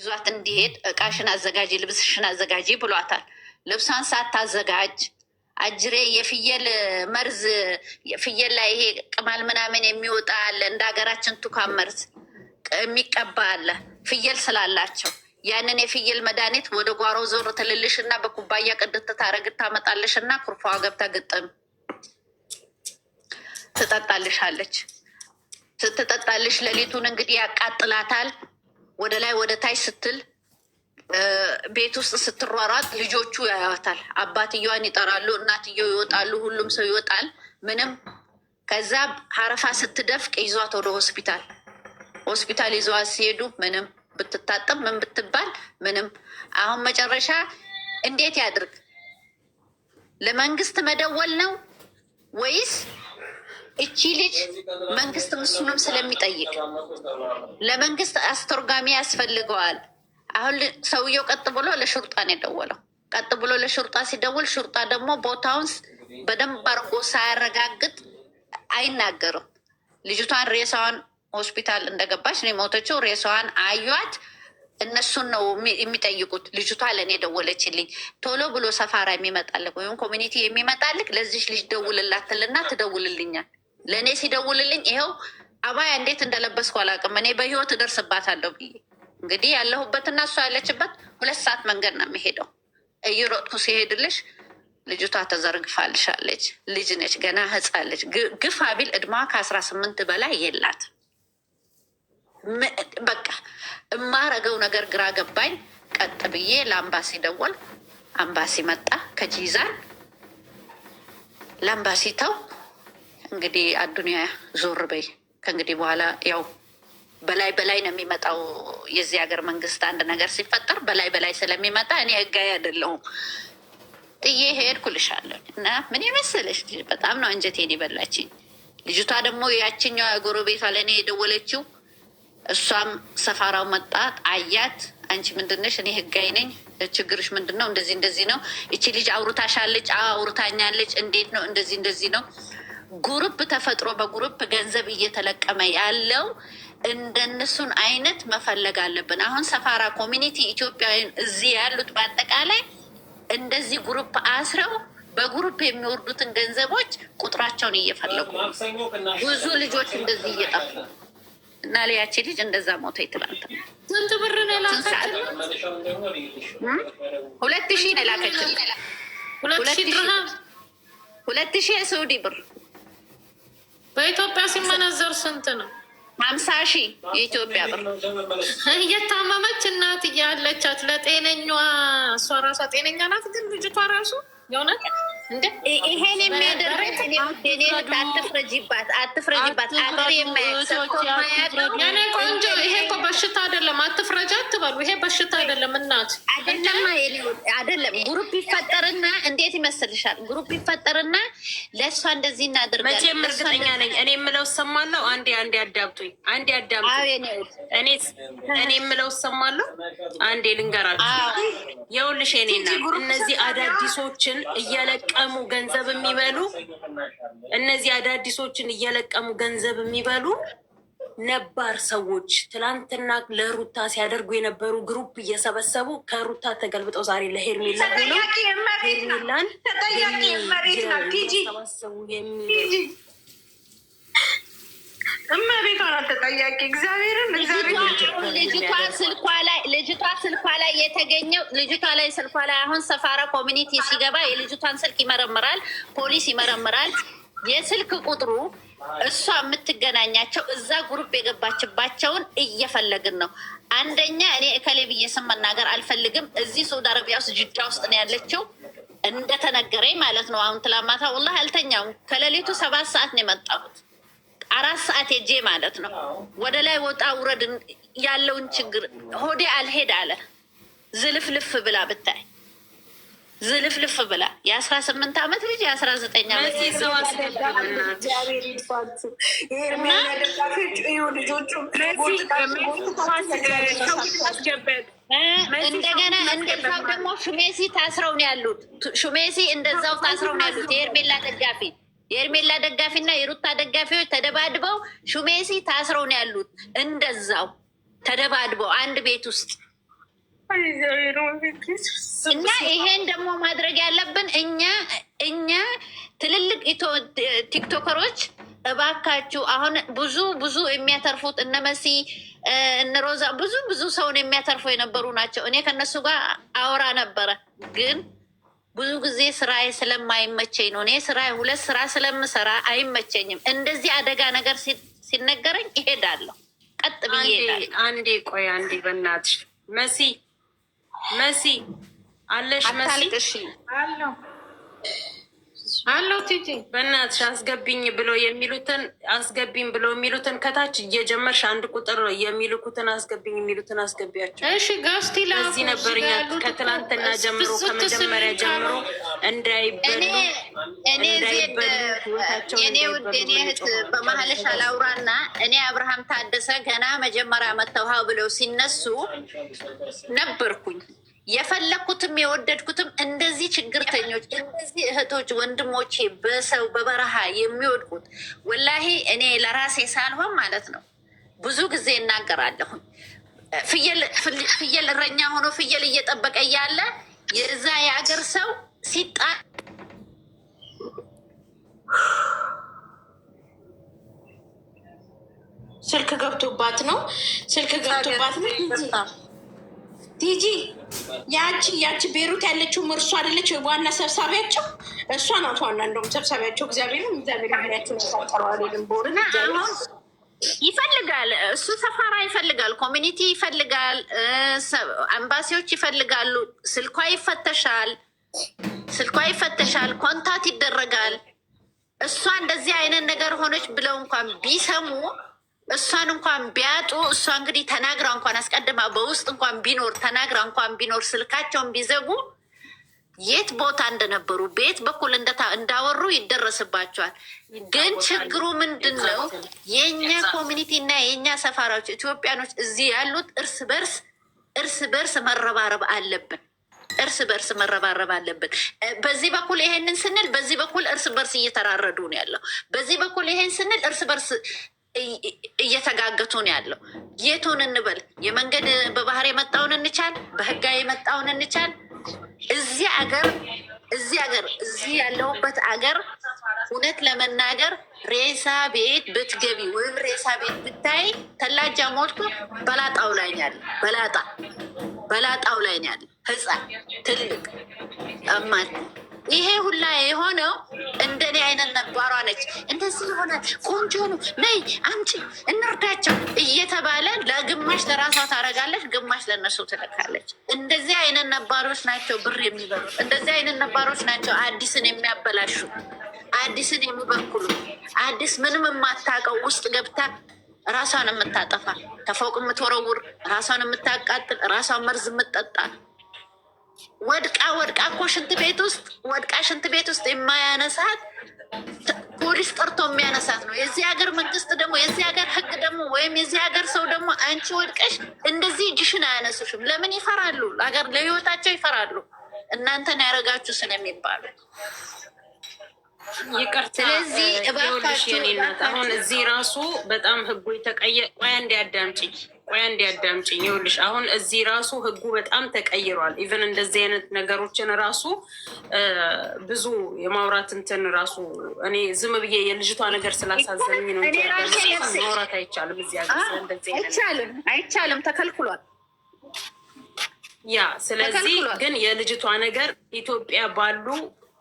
ይዟት እንዲሄድ እቃሽን አዘጋጂ፣ ልብስሽን አዘጋጂ ብሏታል። ልብሷን ሳታዘጋጅ አጅሬ የፍየል መርዝ፣ ፍየል ላይ ይሄ ቅማል ምናምን የሚወጣ አለ፣ እንደ ሀገራችን ቱካን መርዝ የሚቀባ አለ። ፍየል ስላላቸው ያንን የፍየል መድኃኒት ወደ ጓሮ ዞር ትልልሽ እና በኩባያ ቅድት ታረግ ታመጣልሽ እና ኩርፋዋ ገብታ ግጥም ትጠጣልሻለች። ስትጠጣልሽ ሌሊቱን እንግዲህ ያቃጥላታል። ወደ ላይ ወደ ታች ስትል፣ ቤት ውስጥ ስትሯሯጥ ልጆቹ ያያታል። አባትየዋን ይጠራሉ፣ እናትየው ይወጣሉ፣ ሁሉም ሰው ይወጣል። ምንም ከዛ አረፋ ስትደፍቅ ይዟት ወደ ሆስፒታል፣ ሆስፒታል ይዘዋት ሲሄዱ ምንም ብትታጠብ ምን ብትባል ምንም። አሁን መጨረሻ እንዴት ያድርግ? ለመንግስት መደወል ነው ወይስ እቺ ልጅ መንግስት እሱንም ስለሚጠይቅ ለመንግስት አስተርጓሚ ያስፈልገዋል። አሁን ሰውየው ቀጥ ብሎ ለ شرطة ነው የደወለው። ቀጥ ብሎ ለ شرطة ሲደውል شرطة ደግሞ ቦታውን በደንብ አድርጎ ሳያረጋግጥ አይናገርም። ልጅቷን ሬሳዋን ሆስፒታል እንደገባች ነው የሞተችው። ሬሳዋን አዩት። እነሱን ነው የሚጠይቁት። ልጅቷ ለእኔ ደወለችልኝ። ቶሎ ብሎ سفارة የሚመጣልክ ወይም community የሚመጣልክ ለዚች ልጅ ደውልላትልና ትደውልልኛል። ለእኔ ሲደውልልኝ ይኸው አባያ እንዴት እንደለበስኩ አላውቅም። እኔ በህይወት እደርስባታለሁ ብዬ እንግዲህ ያለሁበትና እሷ ያለችበት 2 ሰዓት መንገድ ነው የሚሄደው። እየሮጥኩ ሲሄድልሽ ልጅቷ ተዘርግፋልሻለች። ልጅ ነች፣ ገና ህፃን ልጅ፣ ግፋ ቢል እድሜዋ ከ18 በላይ የላት። በቃ እማረገው ነገር ግራ ገባኝ። ቀጥ ብዬ ለአምባሲ ደወል። አምባሲ መጣ ከጂዛን። ለአምባሲ ተው እንግዲህ አዱኒያ ዞር በይ፣ ከእንግዲህ በኋላ ያው በላይ በላይ ነው የሚመጣው። የዚህ ሀገር መንግስት አንድ ነገር ሲፈጠር በላይ በላይ ስለሚመጣ እኔ ህጋዊ አይደለሁም ጥዬ ሄድኩልሻለሁ። እና ምን የመሰለሽ ልጅ፣ በጣም ነው አንጀቴን የበላችኝ። ልጅቷ ደግሞ ያችኛዋ ጎረቤቷ ለእኔ የደወለችው እሷም سفارة ው መጣ አያት። አንቺ ምንድነሽ? እኔ ህጋዊ ነኝ። ችግርሽ ምንድን ነው? እንደዚህ እንደዚህ ነው። እቺ ልጅ አውርታሻለች? አዎ አውርታኛለች። እንዴት ነው? እንደዚህ እንደዚህ ነው። Group ተፈጥሮ በ group ገንዘብ እየተለቀመ ያለው እንደነሱን አይነት መፈለግ አለብን። አሁን سفارة community ኢትዮጵያውያን እዚህ ያሉት በአጠቃላይ እንደዚህ group አስረው በ group የሚወርዱትን ገንዘቦች ቁጥራቸውን እየፈለጉ ነው። ብዙ ልጆች እንደዚህ እየጠፉ እና ያቺ ልጅ እንደዛ ሞተ። ትላንትና ስንት ብር ነው የላከችልን? 2000 ነው የላከችልን። 2000 ድርሃም? 2000 የሳውዲ ብር። በኢትዮጵያ ሲመነዘር ስንት ነው? 50,000 የኢትዮጵያ ብር። እየታመመች እናት እያለቻት ለጤነኛዋ፣ እሷ ራሷ ጤነኛ ናት፣ ግን ልጅቷ ራሱ የእውነት እንደ ይሄን የሚያደርግ እኔ አትፍረጂባት፣ አትፍረጂባት። አገር የማያውቅ የኔ ቆንጆ፣ ይሄ እኮ በሽታ አይደለም። አትፍረጃ አትበሉ። ይሄ በሽታ አይደለም እናት። አይደለም አይደለም። Group ይፈጠርና እንዴት ይመስልሻል? Group ይፈጠርና ለእሷ እንደዚህ እናደርጋለን። መቼም እርግጠኛ ነኝ። እኔ የምለው እሰማለሁ። አንዴ አንዴ አዳምጡኝ፣ አንዴ አዳምጡኝ። እኔ የምለው እሰማለሁ። አንዴ ልንገራችሁ። ይኸውልሽ የኔ እናት፣ እነዚህ አዳዲሶችን እየለቀሙ ገንዘብ የሚበሉ፣ እነዚህ አዳዲሶችን እየለቀሙ ገንዘብ የሚበሉ ነባር ሰዎች ትላንትና ለሩታ ሲያደርጉ የነበሩ group እየሰበሰቡ ከሩታ ተገልብጠው ዛሬ ለሄርሜላ ሆነው ሄርሜላን የሚሰባሰቡ እመቤቷ ናት ተጠያቂ። እግዚአብሔርን ልጅቷ ስልኳ ላይ ልጅቷ ስልኳ ላይ የተገኘው ልጅቷ ላይ ስልኳ ላይ አሁን سفارة community ሲገባ የልጅቷን ስልክ ይመረምራል፣ ፖሊስ ይመረምራል። የስልክ ቁጥሩ እሷ የምትገናኛቸው እዛ group የገባችባቸውን እየፈለግን ነው። አንደኛ እኔ እከሌ ብዬ ስም መናገር አልፈልግም። እዚህ ሳውዲ አረቢያ ውስጥ ጅዳ ውስጥ ነው ያለችው እንደተነገረኝ ማለት ነው። አሁን ትላንት ማታ والله አልተኛውም። ከሌሊቱ 7 ሰዓት ነው የመጣሁት፣ 4 ሰዓት ሄጄ ማለት ነው። ወደ ላይ ወጣ ውረድ ያለውን ችግር ሆዴ አልሄድ አለ። ዝልፍልፍ ብላ ብታይ፣ ዝልፍልፍ ብላ የ18 ዓመት ልጅ፣ የ19 ዓመት። ሰው አስገባናት። እግዚአብሔር ይድፋችሁ። የሄርሜላ ደጋፊዎች እዩ ልጆቹ። እንደገና እንደዛው ደግሞ ሹሜሲ ታስረው ነው ያሉት። ሹሜሲ እንደዛው ታስረው ነው ያሉት። የሄርሜላ ደጋፊ እና የሩታ ደጋፊዎች ተደባድበው ሹሜሲ ታስረው ነው ያሉት። እንደዛው ተደባድበው አንድ ቤት ውስጥ። እና ይሄን ደግሞ ማድረግ ያለብን እኛ ትልልቅ ቲክቶከሮች እባካችሁ፣ አሁን ብዙ ብዙ የሚያተርፉት እነ መሲ፣ እነ ሮዛ ብዙ ብዙ ሰውን የሚያተርፉ የነበሩ ናቸው። እኔ ከነሱ ጋር አወራ ነበረ፣ ግን ብዙ ጊዜ ስራዬ ስለማይመቸኝ ነው። እኔ ስራ ሁለት ስራ ስለምሰራ አይመቸኝም። እንደዚህ አደጋ ነገር ሲነገረኝ እሄዳለሁ፣ ቀጥ ብዬ እሄዳለሁ። አንዴ ቆይ፣ አንዴ በእናትሽ መሲ፣ መሲ አለሽ? መሲ። አታልቅሺ። አለው ቲጂ። በእናትሽ አስገቢኝ ብለው የሚሉትን፣ አስገቢኝ ብለው የሚሉትን ከታች እየጀመርሽ አንድ ቁጥር የሚልኩትን፣ አስገቢኝ የሚሉትን አስገቢያቸው። እሺ guest ላኩ። እዚህ ነበር እኛ ከትላንትና ጀምሮ፣ ከመጀመሪያ ጀምሮ እንዳይበሉ እኔ ዜድ እንዳይበሉ ህይወታቸውን የኔ ውድ እንዳይበሉ የኔ እህት፣ የምንጮኸው። በመሀልሽ አላውራና እኔ አብርሃም ታደሰ ገና መጀመሪያ መተው ሀው ብለው ሲነሱ ነበርኩኝ። የፈለግኩትም የወደድኩትም እንደዚህ ችግርተኞች፣ እንደዚህ እህቶች ወንድሞቼ በሰው በበረሃ የሚወድቁት፣ ወላሂ እኔ ለራሴ ሳልሆን ማለት ነው፣ ብዙ ጊዜ እናገራለሁኝ። ፍየል እረኛ ሆኖ ፍየል እየጠበቀ እያለ የዛ የአገር ሰው ሲጣ ስልክ ገብቶባት ነው። ስልክ ገብቶባት ነው። ቲጂ፣ ያቺ ቤሩት ያለችው እርሷ አይደለች ዋና ሰብሳቢያቸው? እሷ ናት ዋና እንደውም ሰብሳቢያቸው። እግዚአብሔርም እግዚአብሔር ያቸው ጠረዋል ቦር እና አሁን ይፈልጋል፣ እሱ ሰፋራ ይፈልጋል፣ community ይፈልጋል፣ ኤምባሲዎች ይፈልጋሉ። ስልኳ ይፈተሻል፣ ስልኳ ይፈተሻል፣ contact ይደረጋል። እሷ እንደዚህ አይነት ነገር ሆነች ብለው እንኳን ቢሰሙ፣ እሷን እንኳን ቢያጡ፣ እሷ እንግዲህ ተናግራ እንኳን አስቀድማ በውስጥ እንኳን ቢኖር፣ ተናግራ እንኳን ቢኖር፣ ስልካቸውን ቢዘጉ የት ቦታ እንደነበሩ በየት በኩል እንዳወሩ ይደረስባቸዋል። ግን ችግሩ ምንድን ነው? የእኛ community እና የእኛ ሰፋራዎች ኢትዮጵያኖች እዚህ ያሉት እርስ በርስ መረባረብ አለብን። እርስ በርስ መረባረብ አለብን። በዚህ በኩል ይሄንን ስንል በዚህ በኩል እርስ በርስ እየተራረዱ ነው ያለው። በዚህ በኩል ይሄን ስንል እርስ በርስ እየተጋገቱ ነው ያለው። የቱን እንበል? የመንገድ በባህር የመጣውን እንቻል፣ በህጋዊ የመጣውን እንቻል። እዚህ አገር እዚህ ያለሁበት አገር እውነት ለመናገር ሬሳ ቤት ብትገቢ ወይም ሬሳ ቤት ብታይ ተላጃ ሞልቶ በላጣው ላይ ነው ያለ። በላጣው ላይ ነው ያለ። ህፃን፣ ትልቅ እማት። ይሄ ሁላ የሆነው እንደኔ አይነት ነባሯ ነች። እንደዚህ የሆነ ቆንጆ ነው፣ ነይ አምጪ እንርዳቸው እየተባለ ለግማሽ ለራሷ ታደርጋለች፣ ግማሽ ለእነሱ ትልካለች። እንደዚህ አይነት ነባሮች ናቸው ብር የሚበሉት። እንደዚህ አይነት ነባሮች ናቸው አዲስን የሚያበላሹ፣ አዲስን የሚበክሉ። አዲስ ምንም የማታውቀው ውስጥ ገብታ ራሷን የምታጠፋ፣ ከፎቅ የምትወረውር፣ ራሷን የምታቃጥል፣ ራሷን መርዝ የምትጠጣ፣ ወድቃ ወድቃ እኮ ሽንት ቤት ውስጥ ወድቃ ሽንት ቤት ውስጥ የማያነሳት ፖሊስ ጠርቶ የሚያነሳት ነው። የዚህ ሀገር መንግስት ደግሞ፣ የዚህ ሀገር ህግ ደግሞ፣ ወይም የዚህ ሀገር ሰው ደግሞ አንቺ ወድቀሽ እንደዚህ እጅሽን አያነሱሽም። ለምን ይፈራሉ? ሀገር ለህይወታቸው ይፈራሉ። እናንተን ያደረጋችሁ ስለሚባሉ። ይቅርታ። ስለዚህ ይኸውልሽ እባካችሁ የኔ እናት፣ አሁን እዚህ ራሱ በጣም ህጉ የተቀየ ቆይ አንዴ አዳምጪኝ፣ ቆይ አንዴ አዳምጪኝ። ይኸውልሽ አሁን እዚህ ራሱ ህጉ በጣም ተቀይሯል። Even እንደዚህ አይነት ነገሮችን ራሱ ብዙ የማውራት እንትን ራሱ እኔ ዝም ብዬ የልጅቷ ነገር ስላሳዘነኝ ነው እንጂ እኔ ራሴ ማውራት አይቻልም እዚህ ሀገር ስለ እንደዚህ አይነት አይቻልም፣ አይቻልም፣ ተከልክሏል። Yeah፣ ስለዚህ ተከልክሏል። ግን የልጅቷ ነገር ኢትዮጵያ ባሉ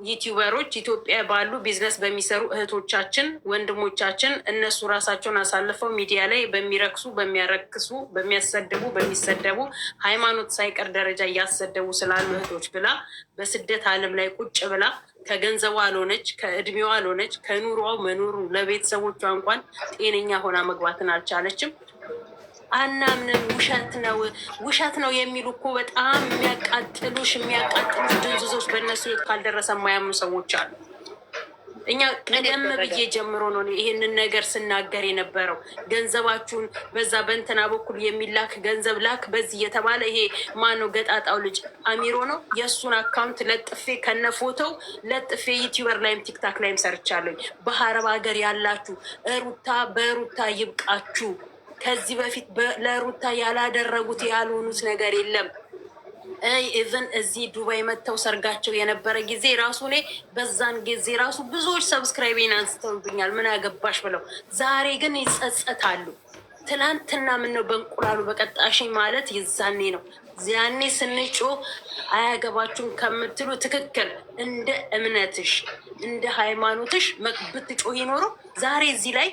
ዩቲዩበሮች፣ ኢትዮጵያ ባሉ ቢዝነስ በሚሰሩ እህቶቻችን፣ ወንድሞቻችን፣ እነሱ ራሳቸውን አሳልፈው ሚዲያ ላይ በሚረክሱ፣ በሚያረክሱ፣ በሚያሰድቡ፣ በሚሰደቡ፣ ሃይማኖት ሳይቀር ደረጃ እያሰደቡ ስላሉ እህቶች ብላ በስደት ዓለም ላይ ቁጭ ብላ ከገንዘቧ አልሆነች፣ ከእድሜዋ አልሆነች፣ ከኑሯው መኖሩ ለቤተሰቦቿ እንኳን ጤነኛ ሆና መግባትን አልቻለችም። አናምንም፣ ውሸት ነው፣ ውሸት ነው የሚሉ እኮ በጣም የሚያቃጥሉሽ ድንዙዞች፣ በእነሱ ህይወት ካልደረሰ የማያምኑ ሰዎች አሉ። እኛ ቀደም ብዬ ጀምሮ ነው እኔ ይሄንን ነገር ስናገር የነበረው። ገንዘባችሁን በዛ በእንትና በኩል የሚላክ ገንዘብ ላክ በዚህ እየተባለ፣ ይሄ ማነው ገጣጣው ልጅ አሚሮ ነው፣ የእሱን account ለጥፌ ከነ ፎቶው ለጥፌ ዩቲዩበር ላይም ቲክታክ ላይም ሰርቻለሁኝ። በአረብ ሀገር ያላችሁ ሩታ በሩታ ይብቃችሁ። ከዚህ በፊት ለሩታ ያላደረጉት ያልሆኑት ነገር የለም። Even እዚህ ዱባይ መጥተው ሰርጋቸው የነበረ ጊዜ ራሱ እኔ በዛን ጊዜ ራሱ ብዙዎች subscribe ኤን አንስተውብኛል፣ ምን ያገባሽ ብለው። ዛሬ ግን ይጸጸታሉ። ትላንትና ምነው በእንቁላሉ በቀጣሽኝ ማለት የዛኔ ነው። ያኔ ስንጮህ አያገባችሁም ከምትሉ ትክክል፣ እንደ እምነትሽ እንደ ሃይማኖትሽ ብትጮህ ይኖሩ ዛሬ እዚህ ላይ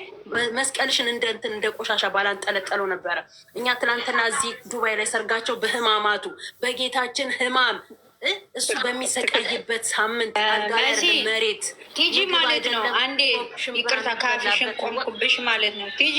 መስቀልሽን እንደ እንትን እንደ ቆሻሻ ባላንጠለጠለው ነበረ። እኛ ትናንትና እዚህ ዱባይ ላይ ሰርጋቸው በህማማቱ በጌታችን ህማም እሱ በሚሰቃይበት ሳምንት አልጋ ላይ መሬት ቲጂ ማለት ነው። አንዴ ይቅርታ ካፍሽን ቆምኩብሽ ማለት ነው ቲጂ።